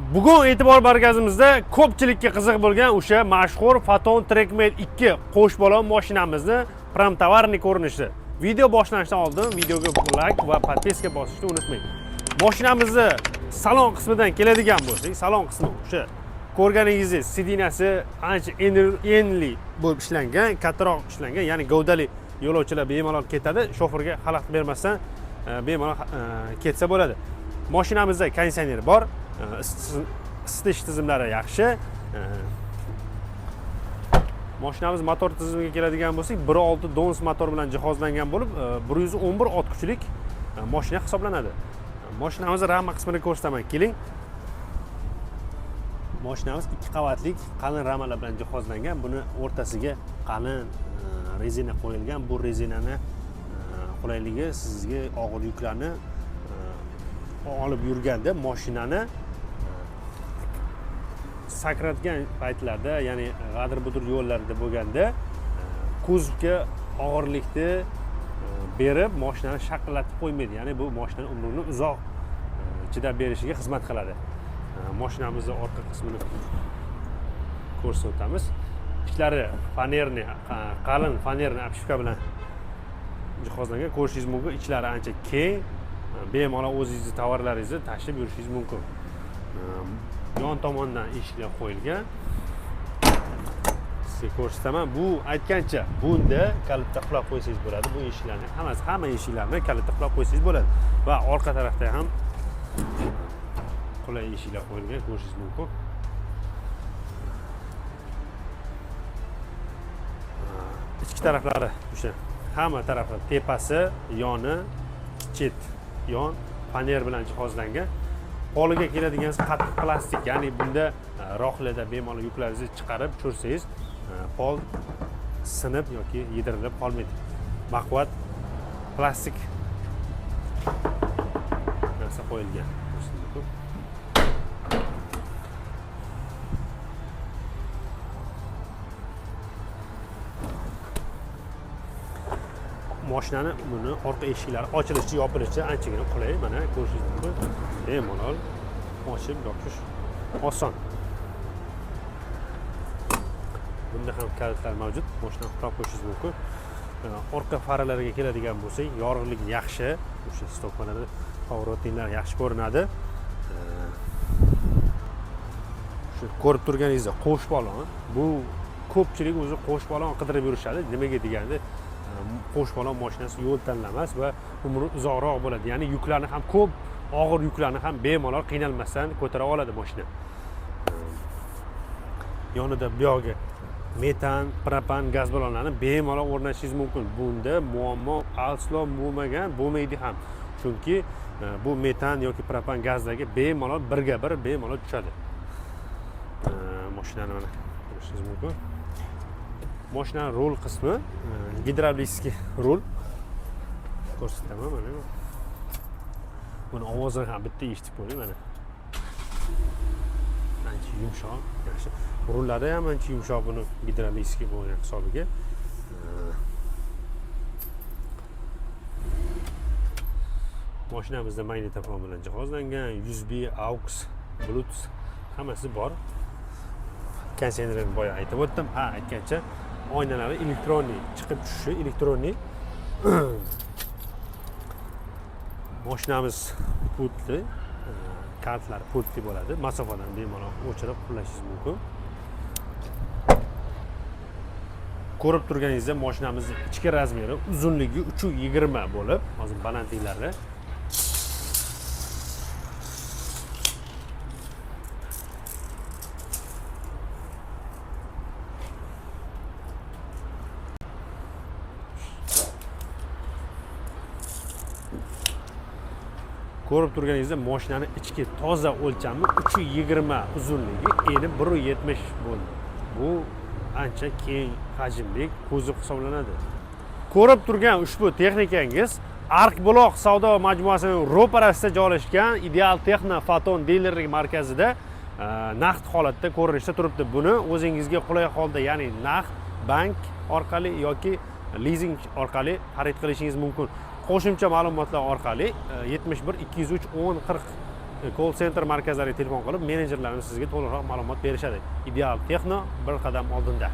Bugun e'tibor markazimizda ko'pchilikka qiziq bo'lgan o'sha mashhur Foton Trackmate 2 qo'shbalon mashinamizni promtovarniy ko'rinishi. Video boshlanishidan oldin videoga like va podpiska bosishni unutmang. Mashinamizni salon qismidan keladigan bo'lsak, salon qismi o'sha ko'rganingizdek sidinasi ancha enli bo'lib ishlangan, kattaroq ishlangan, ya'ni gavdali yo'lovchilar bemalol ketadi, shofirga xalaqit bermasdan bemalol ketsa bo'ladi. Mashinamizda konditsioner bor, isitish tizimlari yaxshi. Mashinamiz motor tizimiga keladigan bo'lsak, 1.6 Dons motor bilan jihozlangan bo'lib, 111 ot kuchlik mashina hisoblanadi. Mashinamizni rama qismini ko'rsataman, keling. Mashinamiz ikki qavatlik qalin ramalar bilan jihozlangan. Buni o'rtasiga qalin rezina qo'yilgan. Bu rezinani qulayligi sizga og'ir yuklarni olib yurganda mashinani sakratgan paytlarda, ya'ni g'adir-budir yo'llarda bo'lganda kuzovga og'irlikni berib mashinani shaqillatib qo'ymaydi. Ya'ni bu mashinani umrini uzoq chidab berishiga xizmat qiladi. Mashinamizni orqa qismini ko'rsatamiz. Ichlari fanerniy, qalin fanerniy обшивка bilan jihozlangan. Ko'rishingiz mumkin, ichlari ancha keng, bemalol o'zingizni tovarlaringizni tashlab yurishingiz mumkin. Yon tomondan eshiklar qo'yilgan. Sizga ko'rsataman. Bu aytgancha, bunda kalitda qulab qo'ysangiz bo'ladi. Bu eshiklarni hammasi, hamma eshiklarni kalitda qulab qo'ysangiz bo'ladi. Va orqa tarafda ham qulay eshiklar qo'yilgan, ko'rishingiz mumkin. Ichki taraflari o'sha hamma tarafi, tepasi, yoni, chet, yon faner bilan jihozlangan. Poliga keladigan qattiq plastik, ya'ni bunda rohlada bemalol yuklaringizni chiqarib tushirsangiz, pol sinib yoki yedirilib qolmaydi. Baquvvat plastik narsa qo'yilgan. Ko'rishingiz mumkin. Mashinani buni orqa eshiklari ochilishi, yopilishi anchagina qulay. Mana ko'rishingiz mumkin. Bemalol ochib yopish oson. Bunda ham kalitlar mavjud. Mashinani qulab qo'yishingiz mumkin. Orqa faralariga keladigan bo'lsak, yorug'ligi yaxshi. O'sha stopkalarda поворотник lar yaxshi ko'rinadi. Shu ko'rib turganingizdek qo'shbalon. Bu ko'pchilik o'zi qo'shbalon qidirib yurishadi. Nimaga deganda, qo'shbalon mashinasi yo'l tanlamas va umri uzoqroq bo'ladi. Ya'ni yuklarni ham, ko'p og'ir yuklarni ham bemalol qiynalmasdan ko'tara oladi mashina. Yonida buyog'iga metan, propan, gaz ballonlarni bemalol o'rnatishingiz mumkin. Bunda muammo aslo bo'lmagan, bo'lmaydi ham. Chunki bu metan yoki propan gazdagi bemalol birga bir bemalol tushadi. Mashinani mana ko'rishingiz mumkin. Mashinani rul qismi gidravlik rul ko'rsataman mana. Buni ovozini ham bitta eshitib ko'ring mana. Ancha yumshoq, yaxshi. Rullari ham ancha yumshoq buni gidravlik bo'lgan hisobiga. Mashinamizda magnitofon bilan jihozlangan, USB, AUX, Bluetooth hammasi bor. Konditsionerni boya aytib o'tdim. Ha, aytgancha oynalari электронный, chiqib tushishi электронный. Mashinamiz pultli, kalitlar pultli bo'ladi. Masofadan bemalol o'chirib qullashingiz mumkin. Ko'rib turganingizdek mashinamizning ichki размер i uzunligi 3.20 bo'lib, hozir balandliklari ko'rib turganingizdek mashinani ichki toza o'lchami 3.20 uzunligi, eni 1.70 bo'ldi. Bu ancha keng hajmli kuzov hisoblanadi. Ko'rib turgan ushbu texnikangiz Ark-Buloq savdo majmuasining ro'parasida joylashgan Ideal Texno Foton dilerlik markazida naqd holatda ko'rinishda turibdi. Buni o'zingizga qulay holda, ya'ni naqd, bank orqali yoki lizing orqali xarid qilishingiz mumkin. Qo'shimcha ma'lumotlar orqali 71 203 10 40 Call center markazlariga telefon qilib, menejerlarimiz sizga to'liqroq ma'lumot berishadi. Ideal Texno bir qadam oldinda.